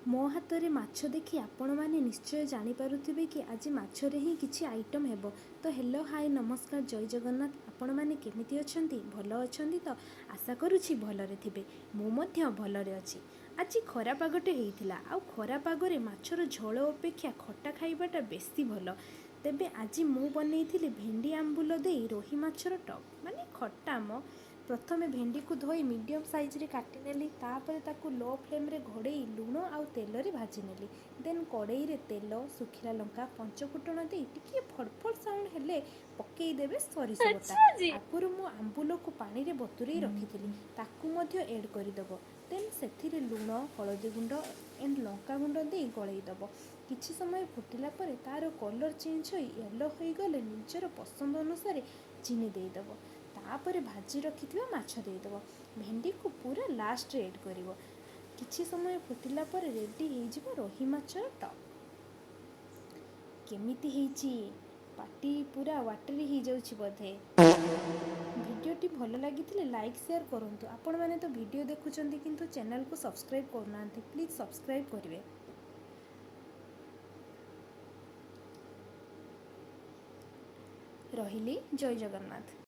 ମୋ ହାତରେ ମାଛ ଦେଖି ଆପଣମାନେ ନିଶ୍ଚୟ ଜାଣିପାରୁଥିବେ କି ଆଜି ମାଛରେ ହିଁ କିଛି ଆଇଟମ୍ ହେବ। ତ ହ୍ୟାଲୋ, ହାଏ, ନମସ୍କାର, ଜୟ ଜଗନ୍ନାଥ। ଆପଣମାନେ କେମିତି ଅଛନ୍ତି? ଭଲ ଅଛନ୍ତି ତ? ଆଶା କରୁଛି ଭଲରେ ଥିବେ। ମୁଁ ମଧ୍ୟ ଭଲରେ ଅଛି। ଆଜି ଖରା ପାଗଟେ ହେଇଥିଲା, ଆଉ ଖରା ପାଗରେ ମାଛର ଝୋଳ ଅପେକ୍ଷା ଖଟା ଖାଇବାଟା ବେଶୀ ଭଲ। ତେବେ ଆଜି ମୁଁ ବନେଇଥିଲି ଭେଣ୍ଡି ଆମ୍ବୁଲ ଦେଇ ରୋହି ମାଛର ଟକ୍, ମାନେ ଖଟା ମ। ପ୍ରଥମେ ଭେଣ୍ଡିକୁ ଧୋଇ ମିଡ଼ିୟମ୍ ସାଇଜ୍ରେ କାଟିନେଲି। ତାପରେ ତାକୁ ଲୋ ଫ୍ଲେମ୍ରେ ଘୋଡ଼େଇ ଲୁଣ ଆଉ ତେଲରେ ଭାଜିନେଲି। ଦେନ୍ କଡ଼େଇରେ ତେଲ, ଶୁଖିଲା ଲଙ୍କା, ପଞ୍ଚଫୁଟଣ ଦେଇ ଟିକିଏ ଫଡ଼ଫଡ଼ ସାଉଣ୍ଡ ହେଲେ ପକେଇଦେବେ ସୋରିଷ ବଟା। ଆଗରୁ ମୁଁ ଆମ୍ବୁଲକୁ ପାଣିରେ ବତୁରେଇ ରଖିଥିଲି, ତାକୁ ମଧ୍ୟ ଏଡ଼୍ କରିଦେବ। ଦେନ୍ ସେଥିରେ ଲୁଣ, ହଳଦୀ ଗୁଣ୍ଡ ଏଣ୍ଡ ଲଙ୍କା ଗୁଣ୍ଡ ଦେଇ ଗୋଳେଇ ଦେବ। କିଛି ସମୟ ଫୁଟିଲା ପରେ ତା'ର କଲର୍ ଚେଞ୍ଜ ହୋଇ ୟେଲୋ ହୋଇଗଲେ ନିଜର ପସନ୍ଦ ଅନୁସାରେ ଚିନି ଦେଇଦେବ। ତାପରେ ଭାଜି ରଖିଥିବା ମାଛ ଦେଇଦେବ। ଭେଣ୍ଡିକୁ ପୁରା ଲାଷ୍ଟରେ ଏଡ଼୍ କରିବ। କିଛି ସମୟ ଫୁଟିଲା ପରେ ରେଡ଼ି ହେଇଯିବ ରୋହି ମାଛର ଟକ୍। କେମିତି ହେଇଛି? ପାଟି ପୁରା ୱାଟରି ହେଇଯାଉଛି ବୋଧେ। ଭିଡ଼ିଓଟି ଭଲ ଲାଗିଥିଲେ ଲାଇକ୍, ସେୟାର କରନ୍ତୁ। ଆପଣମାନେ ତ ଭିଡ଼ିଓ ଦେଖୁଛନ୍ତି, କିନ୍ତୁ ଚ୍ୟାନେଲକୁ ସବସ୍କ୍ରାଇବ୍ କରୁନାହାନ୍ତି। ପ୍ଲିଜ୍ ସବସ୍କ୍ରାଇବ୍ କରିବେ। ରହିଲି, ଜୟ ଜଗନ୍ନାଥ।